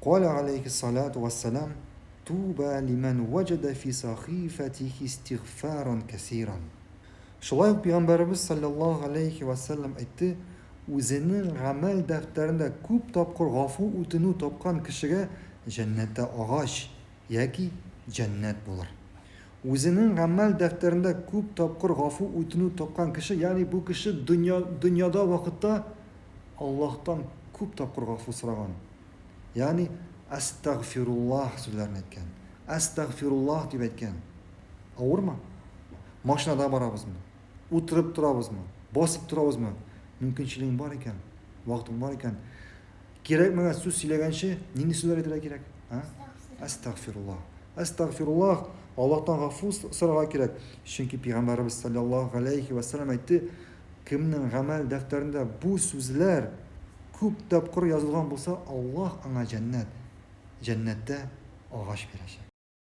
Каля алейхиссалату вассалам, Туба лимән вәҗәдә фи сахифатихи истигъфаран кәсиран. Шулай ук Пәйгамбәребез салләллаһу галәйһи вә сәлләм әйтте, Үзенең гамәл дәфтәрендә күп тапкыр гафу үтенү тапкан кешегә җәннәттә агач яки җәннәт булыр. Үзенең гамәл дәфтәрендә күп тапкыр гафу үтенү тапкан кеше, ягъни бу кеше дөнья, дөньяда вакытта Аллаһтан күп тапкыр гафу сораган. Ягъни әстәгъфируллаһ сүзләрен әйткән. Әстәгъфируллаһ дип әйткән. Авырмы? Машинада барабызмы? Утырып торабызмы? Басып торабызмы? Мөмкинчелегең бар икән, вакытың бар икән. Кирәкмәгән сүз сөйләгәнче, нинди сүзләр әйтергә кирәк? А? Әстәгъфируллаһ. Әстәгъфируллаһ, Аллаһтан гафу сорарга кирәк. Чөнки пәйгамбәребез саллаллаһу галәйһи ва сәлләм әйтте, кемнең гамәл дәфтәрендә бу сүзләр күп тапкыр язылган булса, Аллаһ аңа җәннәт, җәннәттә агач бирәчәк.